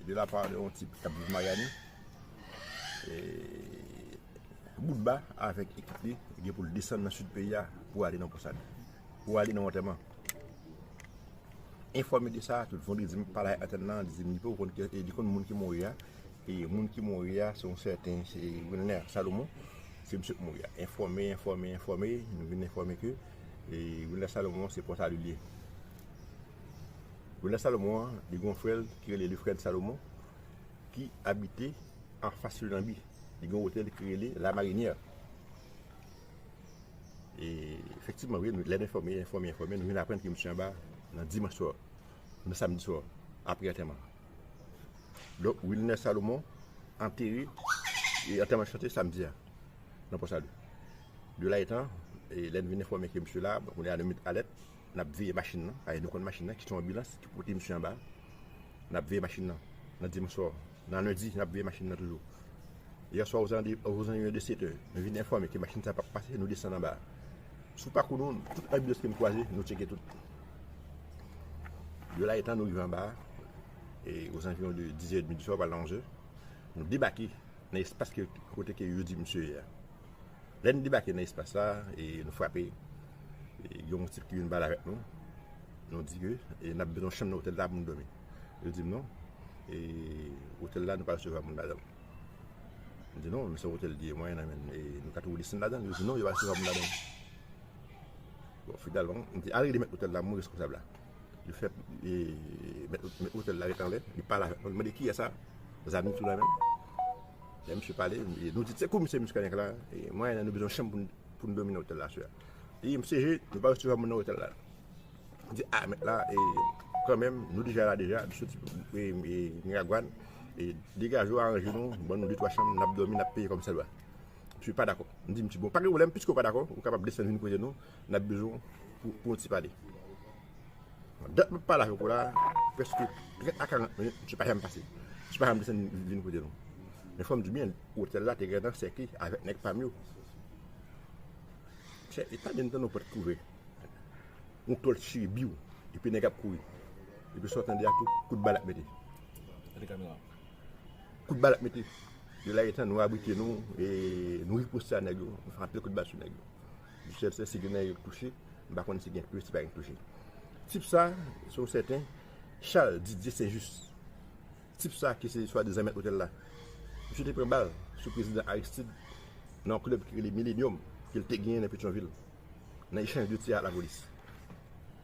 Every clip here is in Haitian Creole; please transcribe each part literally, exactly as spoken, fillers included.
De la pa de yon tip k ap viv Miami. E, Boutba avèk ekip li gen pou l desann nan sid peyi a pou ale nan Pòsalye, pou ale nan antèman. Enfòme de sa, tout vandredi, m pale ak antèn nan, li di m li poko konn ki, li konn moun ki mouri a. E moun ki mouri a, se yon sèten, se Wilner Salomon, se misye k mouri a. Enfòme, enfòme, enfòme, nou vin enfòme ke, e, Wilner Salomon, se Pòsalye li ye. Wilner Salomon an, li gen yon frè l ki rele Lefrèd Salomon, ki abite anfas Lanbi. Li gen yon otèl ki rele La Marinière. E, efektivman, wi, nou, lè n enfòme, enfòme, enfòme, nou vin aprann ke misye anba nan dimanch swa, nan samdi swa, apre antèman. Donk, Wilner Salomon antere, e antèman chante samdi a, nan Pòsalye. De la etan, e lè n vin enfòme ke misye la, bon, kounye a nou met alèt, n ap veye machin nan, paske nou konn machin nan, ki se yon anbilans ki pote misye anba. N ap veye machin nan, nan dimanch swa, nan lendi, n ap veye machin nan toujou. Yè swa, ozan de, ozan de sèt è, nou vin enfòme ke machin sa p ap pase, nou desann anba. Sou pakou nou, tout anbilans ke n kwaze, nou tcheke tout. De la etan nou rive anba, e ozanviwon de diz è edmi di swa, pral nan onz è, nou debake nan espas ke, kote ke yo di misye ye a. Lè n debake nan espas sa, e nou frape, e gen yon tip ki vin pale avèk nou. Nou di ke, e n ap bezwen yon chanm nan otèl la pou nou dòmi. Yo di m non, e otèl la nou pa resevwa moun ladan l. M di non, men se yon otèl li ye, mwen nan men, e nou ka tou desann ladan l. Yo di non, yo pa resevwa moun ladan l. Bon, finalman, m di al rele mèt otèl la, mwen reskonsab la. Li fè, e, mèt, mèt otèl la ret anlè, li pale avèk mwen, li mande kiyès sa, zam li tou nan men l. Lè misye pale, e nou di se komisè Muscadin k la, e mwen nou bezwen chanm pou n, pou n dòmi nan otèl la aswè a. Li di m seje, nou pa resevwa moun nan otèl la. M di a, mèt la, e kanmenm, nou deja la deja, nou soti, e, e, Miragwàn, e degaje w, aranje nou, ban nou de twa chanm, n ap dòmi, n ap peye kòmsadwa. Misye pa dakò. M di misye, bon, pa gen pwoblèm, piske w pa dakò, ou kapab desann vin kote nou, n ap bezwen w pou, pou yon ti pale. Dat m ap pale avèk ou la, prèske trant a karant minit, misye pa janm pase. Misye pa janm desann vin kote nou. Men fò m di w byen, otèl la te gentan sèke avèk nèg pa m yo. Chè, e pa gen tan nou pòt k ouvè. Yon tòl chire biw, epi nèg ap kouri. Epi sa w tande a tou, kout bal ap mete. Gade kamera. Kout bal ap mete. De la etan nou abrite nou, e nou riposte a nèg yo, nou fè anpil kout bal sou nèg yo. Dieu seul sait si gen nèg yo k touche, m pa konn si gen k touche, si pa gen k touche. Tip sa, se yon sèten Charles Didier Saint-Just. Tip sa ki se swadizan mèt otèl la. Misye te pran bal sou prezidan Aristide nan yon klèb ki rele Millennium, ke l te genyen nan Petyonvil, nan echanj de tir ak lapolis.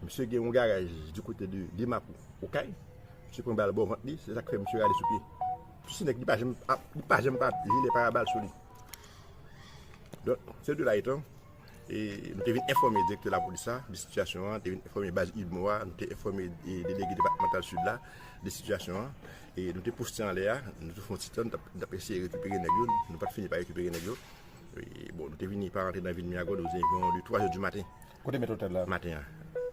Misye gen yon garaj di kote de, de Mapou, Okay. Misye pran bal bò vant li, se sa k fè misye rale sou pye. Ti nèg, li pa janm, ap, li pa janm pa jile parabal sou li. Donk, se de la etan, e nou te vin enfòme direktè lapolis la de sitiyasyon an, te vin enfòme baz UDMO a, nou te enfòme, e, delege depatmantal Sid la de sitiyasyon an, e nou te poste anlè a, nou te fè yon ti tan, n t ap, n t ap eseye rekipere nèg yo, nou pa t fini pa rekipere nèg yo. E, bon, nou te vini pa rantre nan vil Miragwàn, nou te vini de twa zè di maten. Kote mèt otèl la? Maten an.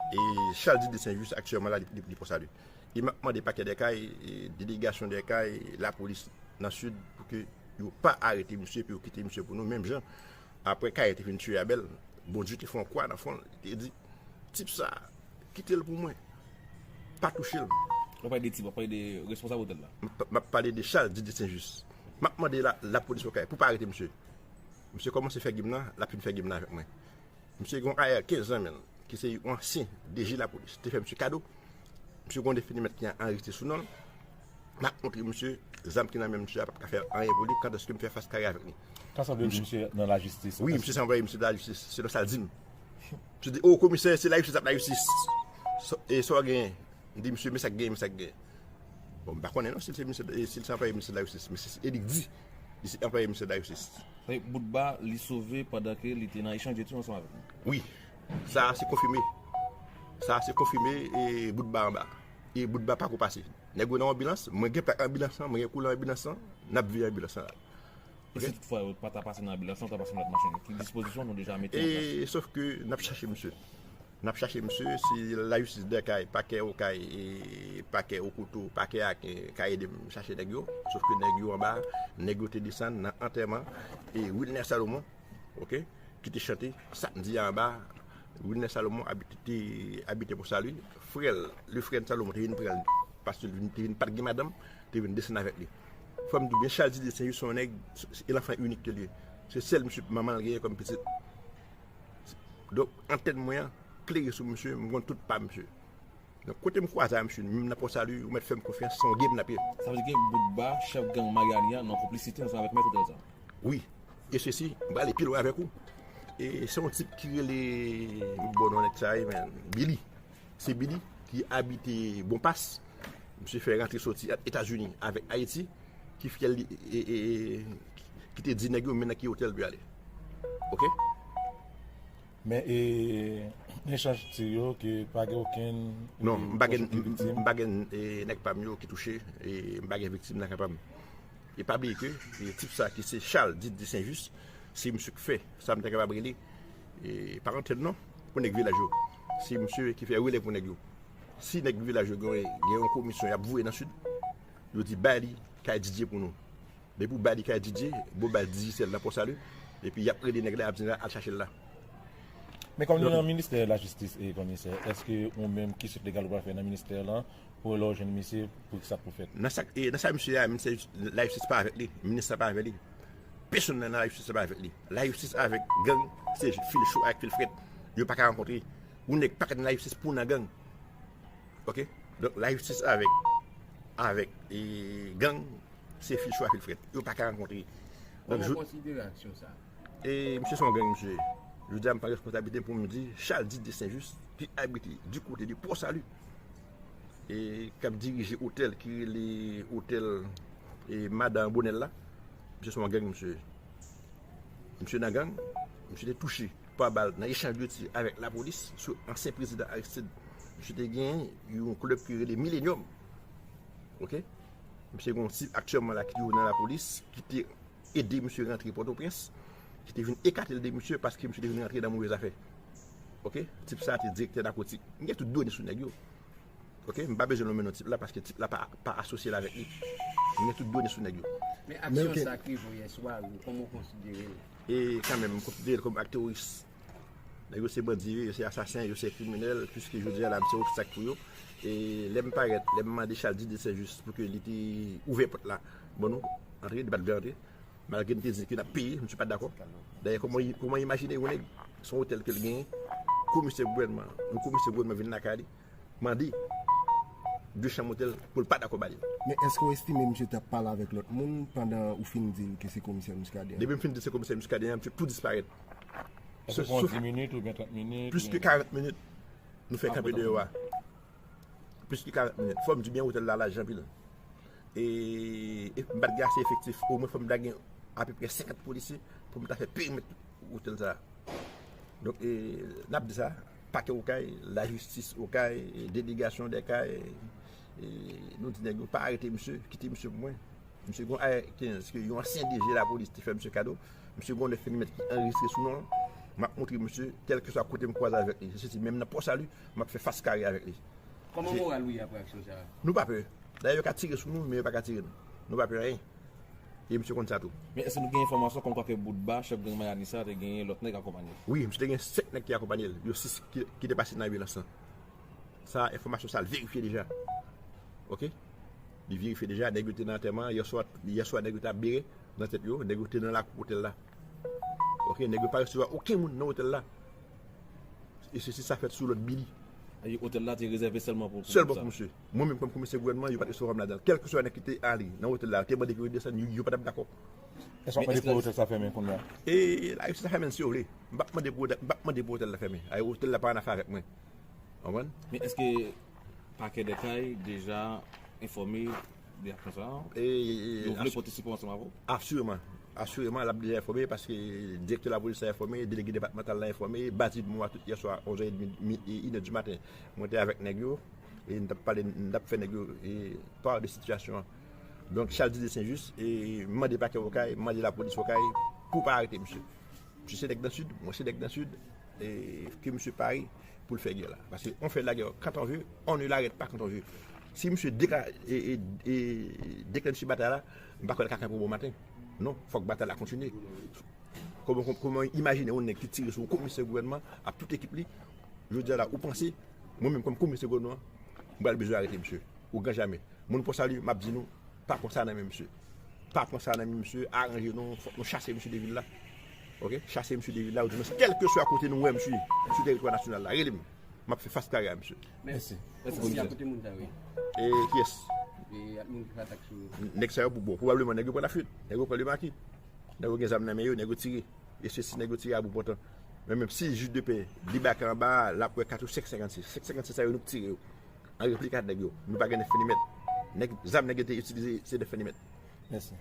E Charles Didier Saint-Just aktyèlman la, li, li, li Pòsalye. E m ap mande pakè Dèkay, e delegasyon Dèkay, lapolis nan Sid, pou ke yo pa arete misye, pou yo kite misye pou nou, menm jan, apre Kayen te fin tiye Abèl, Bondye te fè yon kwa nan fwon l, li te di, tip sa, kite l pou mwen, pa touche l. W ap pale de tip, w ap pale de responsab otèl la? M ap, m ap pale de Charles Didier Saint-Just. M ap mande la, lapolis Okay pou pa arete misye. Misye kòmanse fè gim nan, l ap fin fè gim nan avèk mwen. Misye gen yon A R kenz nan men l, ki se yon ansyen D G lapolis, te fè misye kado. Misye gen yon definimèt ki anrejistre sou non l. M ap montre misye, zam ki nan men misye a p ap ka fè anyen pou li, kandaske m fè fas kare avèk li. Sa sanble di misye nan lajistis. Wi, misye se anplwaye misye de lajistis, selon sa l di m. Misye di, o, komisè, se lajistis ap lajistis. So, e sa w genyen? M di misye, men sa k genyen, men sa k genyen. Bon, m pa konnen non si l se misye, si l se anplwaye misye de lajistis, men se, e li k di li se anplwaye misye de lajistis. Sa vle di Boutba, li sove pandan ke li te nan echanj de tir ansanm avèk nou. Wi. Sa a se konfime. Sa a se konfime, e Boutba anba. E Boutba pako pase. Nèg yo nan anbilans, mwen gen plak anbilans lan, mwen gen koulè anbilans lan, n ap veye anbilans lan la. E si toutfwa yo pa ta pase nan anbilans lan, yo ta pase nan lòt machin, ki dispozisyon nou deja mete an plas? E, sof ke n ap chache misye. N ap chache misye, si lajistis Dèkay, pakè Okay, e pakè Okoto, pakè Aken ka ede m chache nèg yo. Sof ke nèg yo anba, nèg yo te desann nan antèman, e Wilner Salomon, oke, ki te chante samdi a anba. Wilner Salomon abite, te abite Pòsalye. Frè l, Lefrèd Salomon, te vin pran l, paske li te vin pa t gen madanm. te vin desann avèk li. Fò m di w byen, Chaldi de Senjis se yon nèg, se lanfan inik ke l ye. Se sèl misye manman l genyen kòm pitit. Donk, antèn mwen an klere sou misye, m konn tout pa misye. Donk, kote m kwaze a misye, menm nan Pò Sali, ou mèt fè m konfyans, se yon game n ap ye. Sa vle di ke Boutba, chèf gang Mayani an, nan konplisite ansanm avèk mèt otèl sa? Wi. E sesi, m prale pi lwen avèk ou. E se yon tip ki rele, m bon non nèg sa ye, men, Billy. Se Billy ki abite Bonpas. Misye fè rantre soti Etazini avèk Ayiti, ki fè li, e, e, e, ki te di nèg yo, men nan ki otèl pou y ale. Oke? Men, e, echanj tir yo, ke pa gen okenn, Non, e, m pa gen, pwòch okenn viktim? M pa gen, e, nèg pa m yo ki touche, e m pa gen viktim nan ka pa m. E pa bliye ke, e, tip sa ki se Charles, dit de Saint-Just, se misye ki fè sa m ta kapab rele, e, pa antèn non, pou nèg vilaj yo. Se misye ki fè relè pou nèg yo. Si nèg vilaj yo gen, gen yon komisyon y ap voye nan Sid, yo di, "Bay li kay Didye pou nou." Depi w bay li kay Didye, bon, bay Digicel nan Pò Sali, epi y ap rele nèg la, y ap di, "Al chache l la." Men kòm nou nan ministè lajistis, e komisè, èske ou menm ki swit legal ou pral fè nan ministè lan, pou lè w jwenn misye, pou sa pou fèt? Nan sa, e, nan sa misye a, ministè lajistis pa avèk li, minis la pa avèk li. Pèsonn nan lajistis pa avèk li. Lajistis avèk gang, se fil cho ak fil frèt. Yo pa ka rankontre. Ou nèg pa ka nan lajistis pou nan gang. Oke? Donk, lajistis avèk, avèk, e, gang, se fil cho ak fil frèt. Yo pa ka rankontre. Donk, Kòman w konsidere aksyon sa a? E, misye se yon gang, misye. Jodi a, m pran responsablite m pou m di, Chaldi de Saint-Just, ki abite du kote de Pò Sali, e k ap dirije otèl ki rele otèl, e, Madan Bonèl la, misye se yon gang, misye. Misye nan gang, misye te touche twa bal nan echanj de tir avèk lapolis sou ansyen prezidan Aristide. Misye te gen yon klèb ki rele Millennium. Oke? Misye gen yon tip aktyèlman la ki toujou nan lapolis, ki te ede misye rantre Pòtoprens, ki te vin ekate l de misye paske misye te vin rantre nan move zafè. Oke? Tip sa a te direktè nakotik. M gen tout done sou nèg yo. Oke? M pa bezwen nonmen non tip la paske tip la pa, pa asosye l avèk li. M gen tout done sou nèg yo. Men Men aksyon oke. Sa k rive w yè swa, ou, kòman w konsidere l? E kanmenm, m konsidere l kòm ak teworis. Nèg yo se bandi, yo se asasen, yo se kriminèl, piske jodi a la, m se obstak pou yo. E lè m parèt, lè m mande Chaldi de Saint-Just pou ke li te ouvè pòt la, bon, nou antre, li pa t vle antre. Malgre m te di ke n ap peye, misye pa t dakò. Dayè, kòman, kòman imajine yon nèg, se yon otèl ke l genyen, komisè gouvènman, yon komisè gouvènman vin lakay li, mande de chanm otèl pou l pa dakò ba li. Men èske w estime misye t ap pale avèk lòt moun pandan ou fin di l ke se komisè Muscadin? Depi m fin di l se komisè Muscadin an, misye tou disparèt. Èske pran dis minit oubyen trant minit? Plis ke karant minit, nou fè kanpe deyò a. Plis ke karant minit. Fò m di byen, otèl la laj anpil. E, e m pa t gen ase efektif. Omwen fò m ta gen apeprè senkant polisye pou m ta fè perimèt otèl sa a. Donk, e, n ap di sa, pakè Okay, lajistis Okay, e, delegasyon dè kay, e, nou di nèg yo pa arete misye, kite misye pou mwen. Misye gon A R kenz ke yon ansyen D G lapolis te fè misye kado. Misye gon nèf milimèt ki anrejistre sou non l. M ap montre misye, kèlkeswa kote m kwaze avèk li. Se si menm nan Pò Sali, m ap fè fas kare avèk li. Kòman moral ou ye apre aksyon sa a? Nou pa pè. Dayè, yo ka tire sou nou, men yo pa ka tire nou. Nou pa pè anyen. E misye konn sa tou. Men èske nou gen enfòmasyon kòmkwa ke Boutba, chèf gang Mayani sa, te genyen lòt nèg akonpanye l? Wi, misye te gen senk nèg ki akonpanye l. Yo sis ki, ki te pase nan ambulans lan. Sa, enfòmasyon sa, l verifye deja. Oke? Li verifye deja, nèg yo te nan antèman, yèswa, yèswa nèg yo t ap bere nan tèt yo, nèg yo te nan lakou otèl la. Oke, nèg yo pa resevwa okenn moun nan otèl la. E sesi sa fèt sou lòd Billy. E otèl la te rezève sèlman pou, pou Sèlman pou misye. Mwen menm kòm komisè gouvènman, yo pa t resevwa m ladan l. Kèlkeswa nèg ki te ale nan otèl la, te mande pou yo desann, yo, yo pa t ap dakò. Èske w ap mande pou otèl sa fèmen kounye a? E lajistis la fèmen l si yo vle. M p ap mande pou otèl, m p ap mande pou otèl la fèmen. Ay, otèl la pa annafè avèk mwen. Konprann? Men èske Pakè dè Kay deja enfòme de aksyon sa a? E, e, e, Yo vle as- pote sipò ansanm avè w? Asireman. Asireman, l ap deja enfòme paske direktè lapolis la enfòme, delege depatmantal la enfòme, baz Idmo a tout yèswa onz è edmi, mi, e, inè di maten. Mwen te avèk nèg yo, e n t ap pale, n t ap fè nèg yo, e, pa de sitiyasyon an. Donk, Chaldi de Saint-Just, e, mande pakè Okay, mande lapolis Okay pou pa arete misye. Misye se nèg nan Sid, mwen se nèg nan Sid, e ke misye pare pou l fè gè la. Paske on fait la guerre quand on veut, on ne l'arrête pas quand on veut. Si misye deka-, e, e, e, deklanche batay la, m pa kwè l ka kanpe bon maten. Non, fòk batay la kontinye. Kòman, kòman imajine yon nèg ki tire sou yon komisè gouvènman ak tout ekip li, jodi a la, ou panse, mwen menm kòm komisè gouvènman, m pral bezwen arete misye? Au grand jamais. Moun Pò Sali, m ap di nou, Pa pran sa nan men misye. Pa pran sa nan men misye, aranje nou, fòk nou chase misye de vil la. Ok? Chase misye de vil la, ou di nou, kèlkeswa kote nou wè misye sou teritwa nasyonal la, rele m. M ap fè fas kare a misye. Mèsi. Mèsi a kote moun sa yo ye. E kiyès? E ak moun ki fè atak sou yo. Nèg sa yo, bon, pwobableman nèg yo pran lafit. Nèg yo pran lemaki. Nèg yo gen zam nan men yo, nèg yo tire. E se si nèg yo tire a bout pòtan. Men menm si jij de pè debake anba a, l ap wè kat ou senk senkannsis. Senk senkannsis sa yo, nou k tire yo. An replik a nèg yo, nou pa gen nèf milimèt. Nèg, zam nèg yo te itilize, se nèf milimèt. Mèsi.